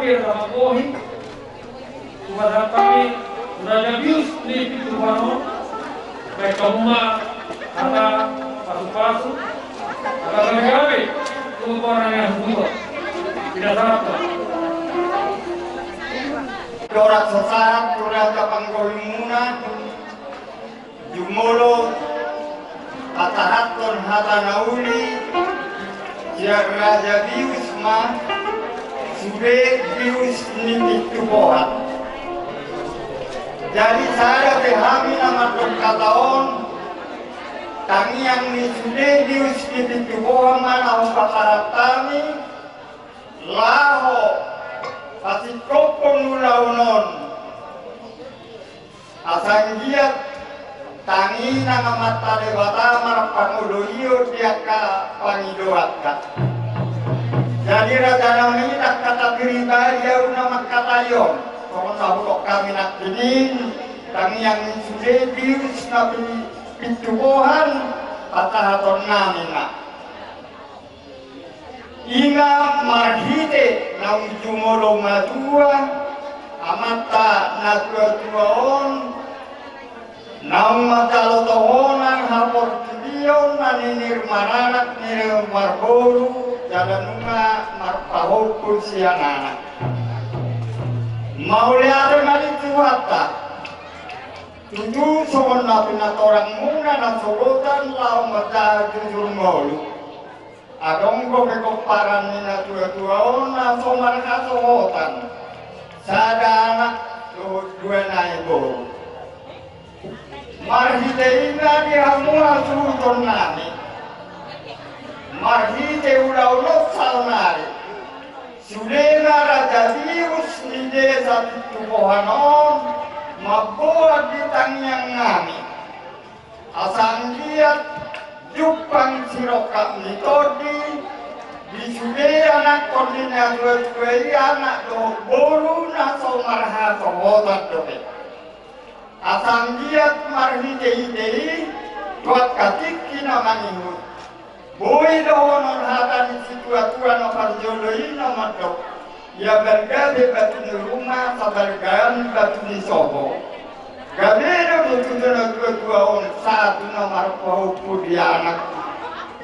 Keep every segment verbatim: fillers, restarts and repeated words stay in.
Pir na manggohi, tu pasahat hami, Raja Bius ni Pintu Pohan on, baen hamu ma hata pasupasu, hata gabe-gabe, tu pomparan ni hasuhuton. Pinasahat ma. Dorak sasahat tu raja panggohimuna, jumolo pasahathon hata na uli sian Raja Bius ma sude Bius ni Pintu Pohan. Jadi sada pe hami na mandok hata on, tangiang ni sude Bius ni Pintu Pohan ma na hupasahat hami, laho pasingkophon ulaon on. Asa anggiat tangi nang Amanta Debata marpangoloion di angka pangidoanta. Jadi raja nami, hata pribadi ahu na mangkatai on, songon na hudok hami nangkining, tangiang ni sude Bius na Pintu Pohan, pasahaton nami ma. I ma marhite naung jumolo matua amanta na tua-tua on, naung manjalo tohonan haportibion na ninir maranak ninir marboru jala nunga marpahompu sian anak. Mauliate ma di Tuhanta. Tutu songon na pinatorangmuna na sogotan laho manjaha jujur ngolu. Adong dope pomparan ni na tua-tua on na so marhasohotan, sada anak dohot dua nai boru. Marhite i ma di hamu hasuhuton nami, marhite ulaon on saonari, sude ma Raja Bius ni desa Pintu Pohan on mamboan di tangiang nami. Asa anggiat jumpang sirongkap ni tondi di sude anakkon ni na tua-tua i, anak dohot boru na so marhasohotan dope. Asa anggiat marhite-hite i tu angka tingki na mangihut. Boi dohonon hata ni situa-tua na parjolo i na mandok, ia balga pe batu ni ruma, sabalgaan batu ni sopo. Gabe do tutu na tua-tua on sahat tu na marpahompu di anak.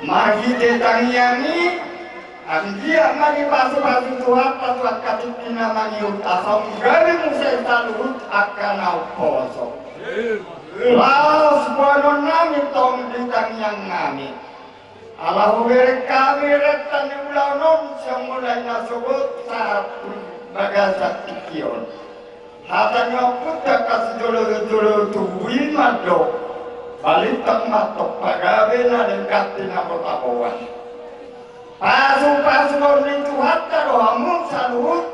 Marhite tangiang i, anggiat ma dipasu-pasu Tuhanta tu angka tingki na mangihut asa gabe muse saluhut angka na umposo. Laos boanon nami tong di tangiang nami. Ala hubereng hami renta ni ulaon on sian mulai na sogot sahat tu bagasan tingki on. Hata ni ompunta angka sijolo-jolo tubu i mandok, balintang ma tong pagabe na denggan tinabotaboan. Pasu-pasuon ni Tuhanta do hamu saluhut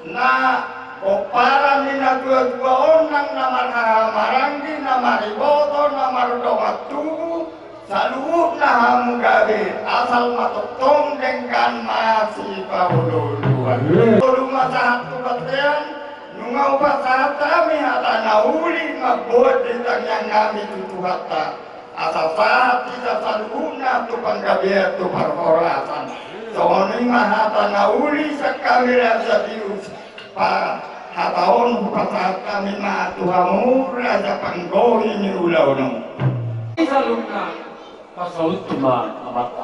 na pomparan ni na tua-tua on nang na marhaha maranggi, na mariboto, na mardongan tubu, saluhutna hamu gabe, asal ma tongtong denggan masipaolo-oloan. Olo ma sahat tu bontean, nunga hupasahat hami hata na uli mamboan di tangiang nami tu Tuhanta. Asa sahat hita saluhutna tu panggabean tu parhorasan. Songon i ma hata na uli sian hami Raja Bius. Hata on hupasahat hami ma tu hamu raja panggohi ni ulaon on. Saluhutna pasahat tu ma amanta.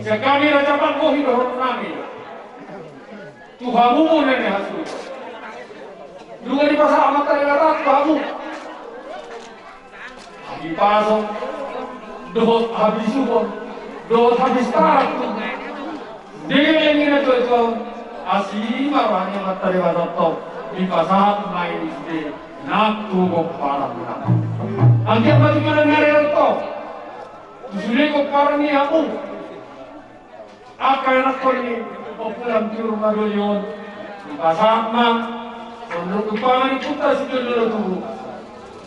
Sian hami raja panggohi dohonon nami tu hamu ma na hasuhuton. Nunga dipasahat amanta Debata tu hamu hahipason dohot habisuhon dohot habistaran tu denggan ni na tua-tua on. Asi ma roha ni amanta Debata tong dipasahat ma i di sude nang tu pomparanmuna. Anggiat ma tu manang ari on tong tu sude pomparan ni hamu angka anakkon ni ompunami tu rumah doli on. Dipasahat ma songon na umpangan ni ompunta sijolo-jolo tubu.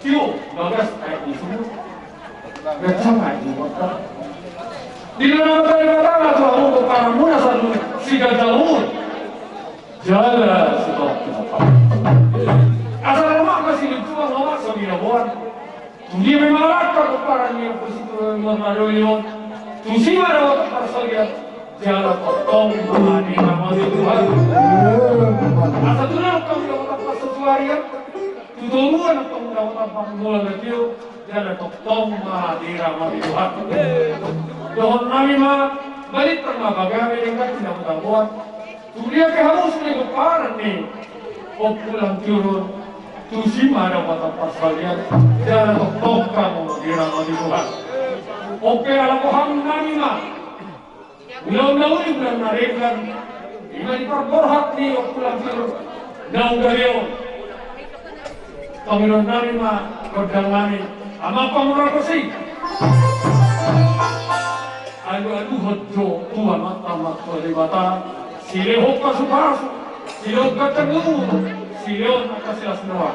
Tio bagas aek ni sumur, gancang aek ni botol. Di na mata di mata na tu hamu pomparanmuna saluhut siganjang umur jala sitorop pinompar. Asa na mangkasi di tulang na mangkasi di laboan. Tudia memang rata pomparan ni ompu situ memang madoli on. Tusi ma dapat parsalian. Jala tongtong ma di rahmat ni Tuhan. Asa tu na tongtong di rahmat ni Tuhan. Tu toruan tongtong di rahmat ni Tuhan. Jala tongtong ma di rahmat ni Tuhan. Dohonon nami ma, balintang ma pagabe denggan di rahmat ni Tuhan. Tudia pe harus di gomparan ni Ompu Lampiurun. Tusi ma di rahmat ni Tuhan. Jala tongtong ma di rahmat ni Tuhan. Ompu ala bohang nami ma. Ulaon na uli, ulaon na denggan, ima di parborhat ni Ompu Lampiurun naung gabe on. Pangidoan nami ma, gondang nami, amang pangurang bosi. Alu-aluhon jo tu Amanta Martua Debata, silehon pasupasu, silehon gondang umur, silehon angka silas ni roha.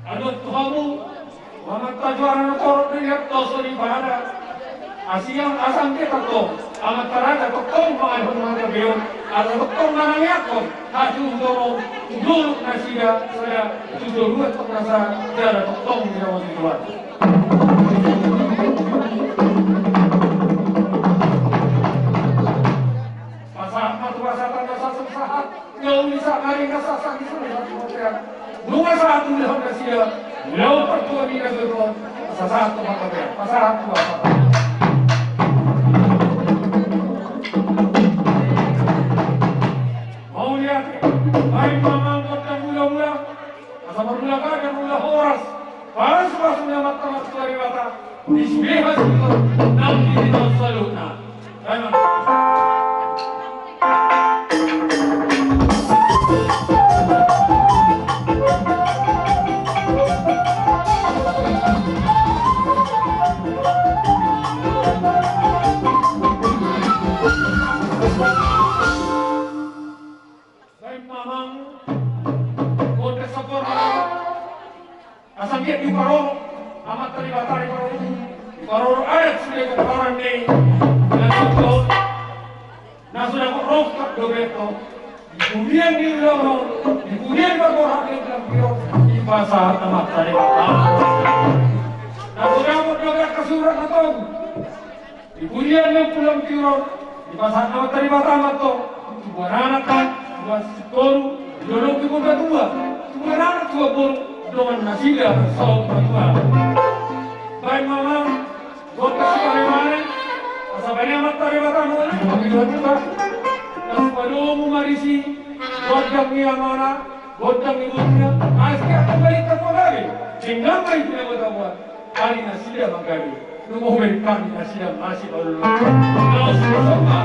Adong tu hamu, amanta juara na torop di liat toso di pada. Asiang asang kita to, amanta raja tongtong mangalehon na gabe on, ala tongtong manangiangkon, haju dono, tu dolok nasida, sada, tu dolok tong nasa, jala tongtong di lawan di luar. Pasahat ma tu pasahat na sahat sahat. Nga uli sahat ari nga sahat sahat di sana sahat sahat. Nunga sahat tu uli hon nasida. Nga uli partua ni nga uli hon. Sahat sahat tu mata dia. Pasahat tu pasahat. Mauliate. Baik mamang kota mula-mula. Asa marmula badan mula horas. Pasupasu ni Amanta Martua Debata. Di sude hasuhuton nang di taon saluhutna. Baen ma. Baen mamang. Kota sapor. Asa anggiat diparorot Amanta Debata, diparorot, diparorot adat sude gomparan ni na suda, na suda rongkap dope on. Di pudian ni ulaon, di pudian parborhat ni Lampiurun, dipasahat Amanta Debata. Na suda rongkap dope on, angka surat na tolu. Di pudian ni Ompu Lampiurun, dipasahat Amanta Debata ma tong, tubuan anak, tubuan sitoru, di dolok di Purbatua, tubuan anak, tubuan boru, dongan nasida, saut matua. Baen mamang, gondang sipare mare, asa baen Amanta Debata ma, panggilan Tuhan. Asa padomu marisi, gondang ni amana, gondang ni boruna, asa angka balintang pagabe, denggan ma i tu na bota buat. Ari nasida manggabe, nunga hubereng hami nasida masipaolo. Laos dison ma,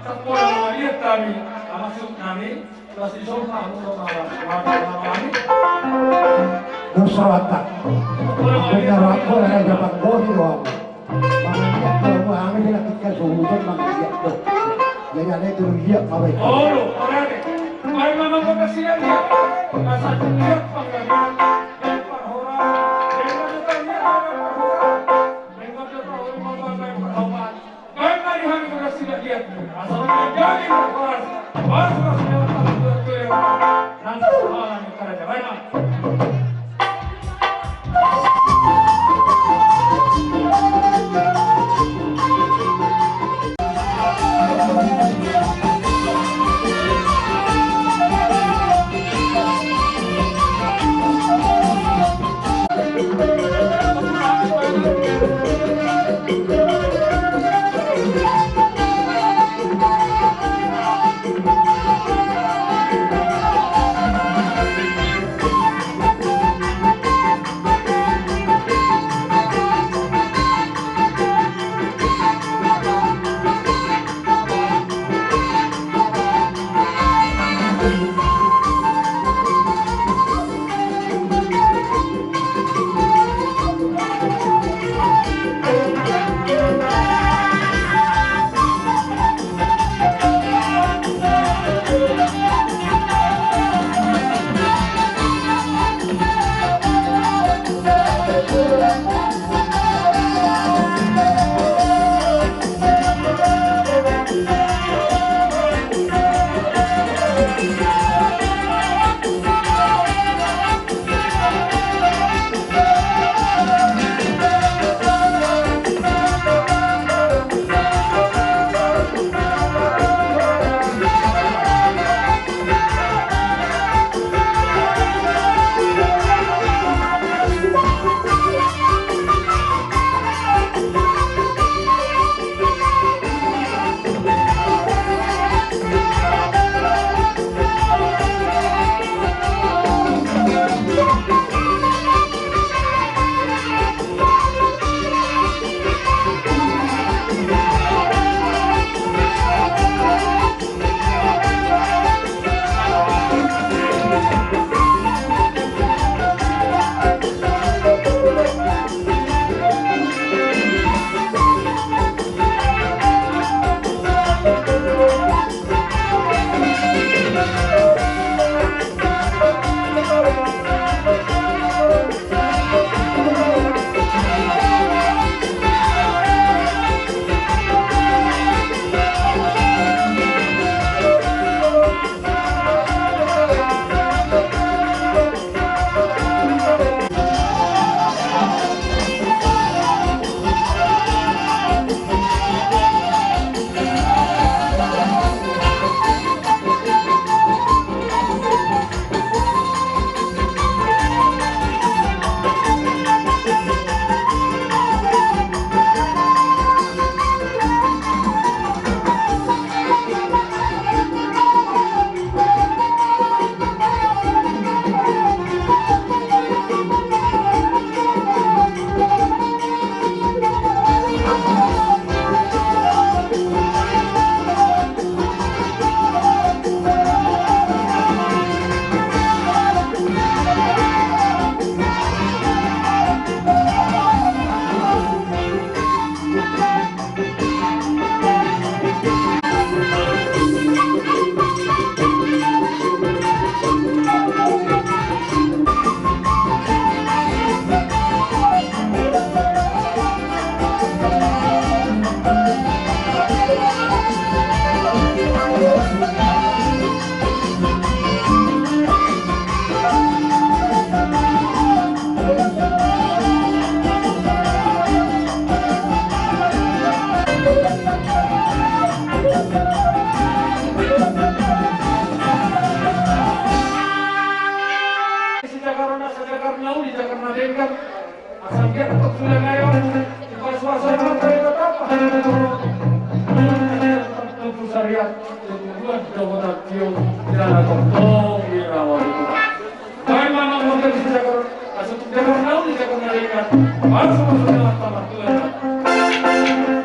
sapola mangaliat hami, amak suhut nami, laos dison ma, hamu ro ma, ma, ma, ma, hami. Nusrawata. Sapola mangaliat hami. Nusrawata, nusrawata, nusrawata, nusrawata. Mangaliat, kalau mau hami, dia ketika suhuton, mangaliat, tuh. Jadi, ada itu, dia, apa itu? Olo, olo, olo. Mari, mama, kau kasih lihat, ya. Masa lihat, panggabean.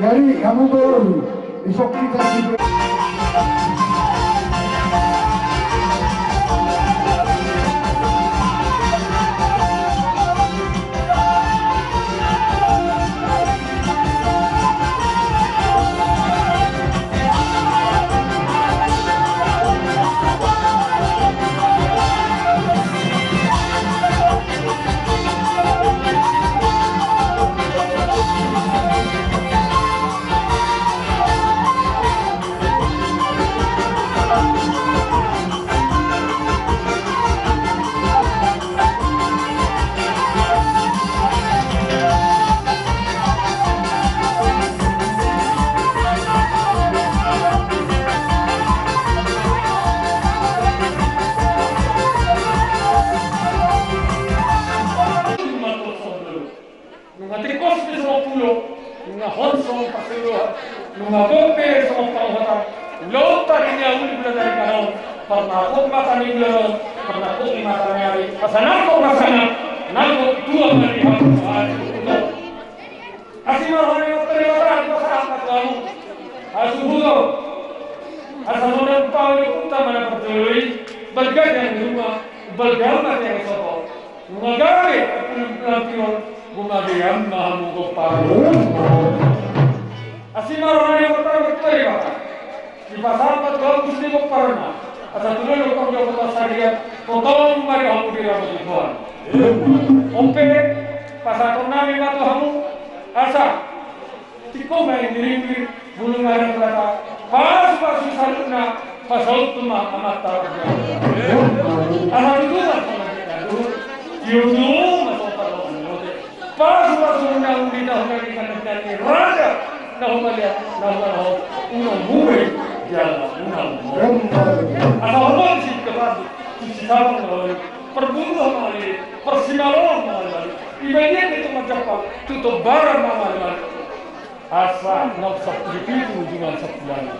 Jadi, hamu boru, isok hita si Nunga tingkos pe songon pulo, nunga hot songon parsiroan, nunga gok pe songon pangohotan. Ulaonta di na uli bulan na ringkot on, parnangkok mata ni bulan on, parnangkok ni mata ni ari, asa nangkok ma sangap, nangkok tua ma di hamu. Asi ma roha ni Amanta Debata, dipasahat ma tu hamu hasuhuton, asa songon na umpama ni ompunta ma na parjolo i, balga di ruma, balga ma di sopo. Nunga gabe pulung lampion, nunga gabe ma hamu gompar. Asi ma roha ni Amanta Martua Debata, dipasahat ma tu hamu sude gomparna, asa tu dolok hamu dohot sarian, tongtong ma di hamu di rambu tubuan. On pe, pasahaton nami ma tu hamu, asa tingko ma i ni ringgit, bulung adat rata, pasupasu saluhutna, pasaut tu ma amanta. Aha tutu ma songon na tutu, tiur tu ma songon parloan ni bote. Pasupasu unang di na hurang di kanan ni raja, na humaliang, na humaliang, unang huwe, jala unang huwe. Aha hormat si kepasu, si sabang na huwe, perburuh ma huwe, persimaloan ma huwe. Iba dia itu macam apa, tutup barang ma huwe. Asa na sampulu pitu ujungan sampulu lima.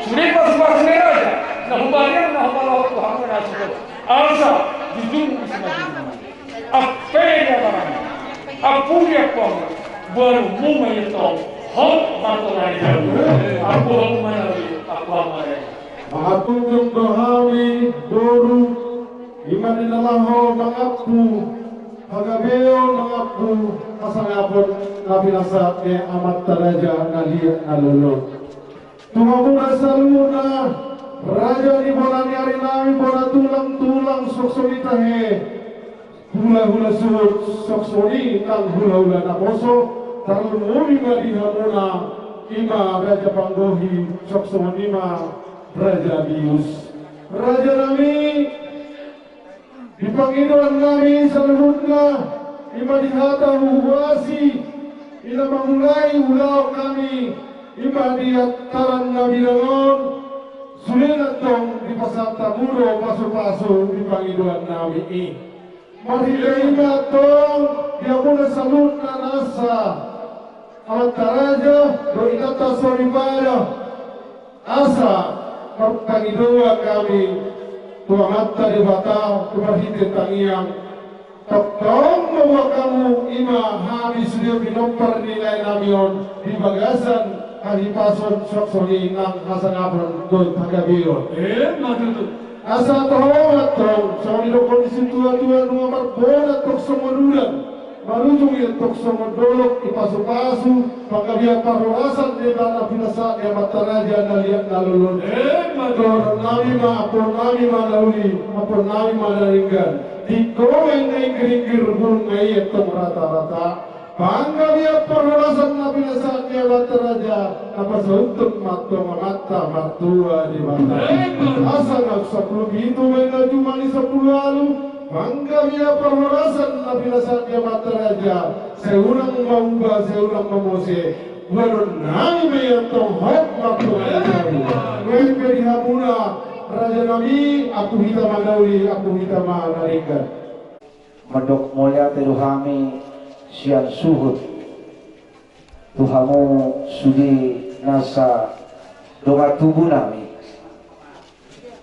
Sude pasupasu ni raja, na humaliang, na humaliang, na humaliang. Asa jujung di sini. Ape dia barang. Apu dia pong. Baru mu main tong. Hop, martonai jauh. Apu hamu mana, apu hamu mana. Mangatunjung do hami boru, ima di na laho mangampu hagabeon, mangampu hasangapon na pinasahat ni amanta raja na liat na lolo. Tu hamuna saluhutna, raja ni bona ni ari nami, bona tulang, tulang suksonita he. Hulahula suhut, suksoni nang hulahula naposo, tarlumobi ma di hamuna, ima raja panggohi, suksoni ma raja bius. Raja nami, di pangidoan nami saluhutna, ima di hata huhuasi, i na mamulai ulaon nami, ima di antaran na binahen on, sude na tong dipasahat hamu do pasupasu di pangidoan nami i. Marhite i ma tong di hamuna saluhutna nasa amanta raja dohot inanta soripada, asa marpangidoan hami tu amanta Debata tu marhite tangiang. Tongtong ma buat hamu ima hami sude pinompar ni lae nami on di bagasan hahipason, suksoni nang hasangapon dohot hagabeon. Ima tutu. Asa toho ma tong, songon nidokkon ni situatua, nunga marbona tong songon udan, marujung ia tong songon dolok, dipasupasu panggabean parhorasan di na pinasahat ni amanta raja na liat na lolo. Ima tutu. Dohonon nami ma, ampuon nami ma na uli, ampuon nami ma na denggan. Tingko ma i na inggiringgir, bulung ma i tong ratarata. Panggabean parhorasan na pinasahat ni amanta raja, na pasauthon ma tong amanta Martua Debata. Asa na sampulu pitu baen na jumadi sampulu ualu, panggabean parhorasan na pinasahat ni amanta raja, sai unang mauba, sai unang mamose, boanon nami ma i tong, hop, Martua. Nuaeng pe di hamuna raja nami, ampu hita ma na uli, ampu hita ma na denggan. Mandok mauliate do hami sian suhut Tu hamu sude nasa dongan tubu nami,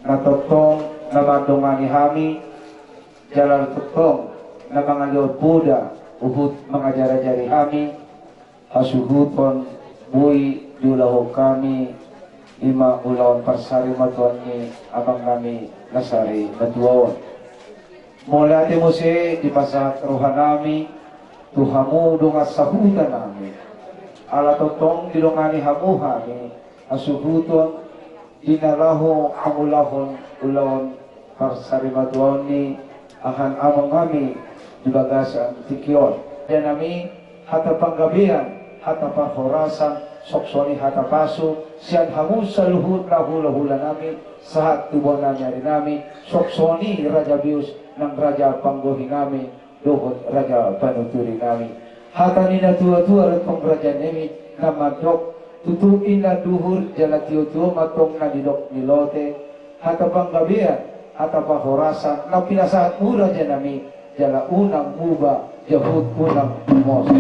na tongtong na mandongani hami, jala tongtong na mangalehon poda huhut mangajarajari hami, hasuhuton boi diulahon hami, i ma ulaon parsarimatuaon ni amang nami na sari matua on. Mauliate muse dipasahat roha nami tu hamu dongan sahuta nami. Ala tongtong didongani hamu hami hasuhuton di na laho mangulahon ulaon parsarimatuaon ni ahan amang nami di bagasan tingki on. Raja nami, hata panggabean, hata parhorasan, suksuk ni hata pasu sian hamu saluhut na hulahula nami, sahat tu bona ni ari nami, suksuk ni raja bius nang raja panggohi nami dohot raja panuturi nami. Hata ni na tuatua do tong raja nami na mandok, tutu i na duhur jala tiotio ma tong na nidok ni lote. Hata panggabean, hata parhorasan na pinasahatmu raja nami, jala unang muba jala unang mose.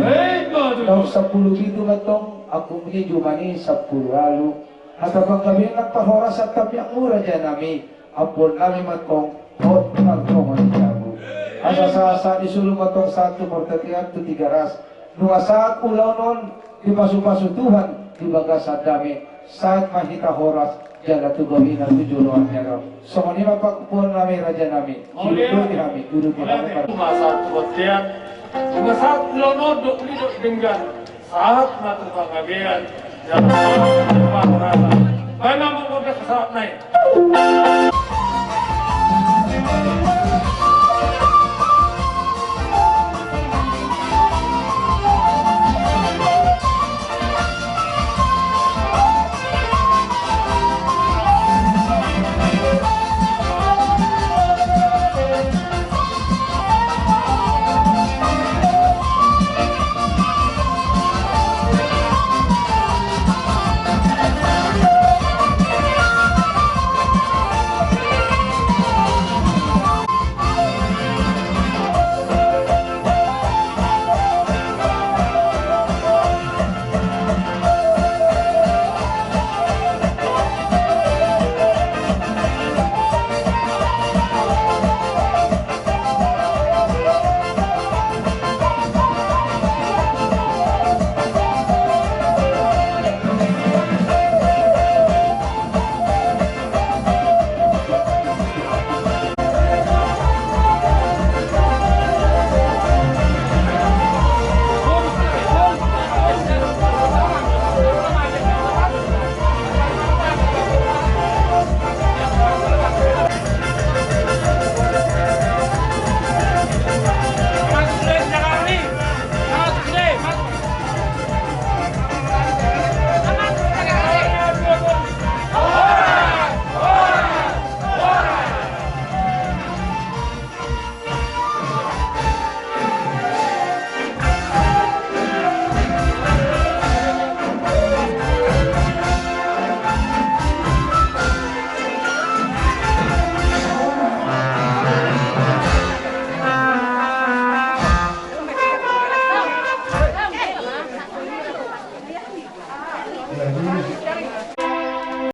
Taon sampulu pitu ma tong angkup ni jumani sampulu ualu. Hata panggabean nang parhorasan tamiangmu raja nami, ampuon nami ma tong hot nang tongon jabu. Asa sahat-sahat ni solu ma tong sahat tu partingkian tu Tigaras. Nunga sahat ulaon on dipasupasu Tuhan di bagasan dame, sahat ma hita horas jala tu gabina tu joloan ni ari on. Songon i ma pangkupuon nami raja nami. Siuduti hami, uduti hami. Nunga sahat tu bontean, nunga sahat ulaon on dohot uli dohot denggan, sahat ma tu panggabean jala sahat ma tu parhorasan. Baen ma manggoda sahat nai.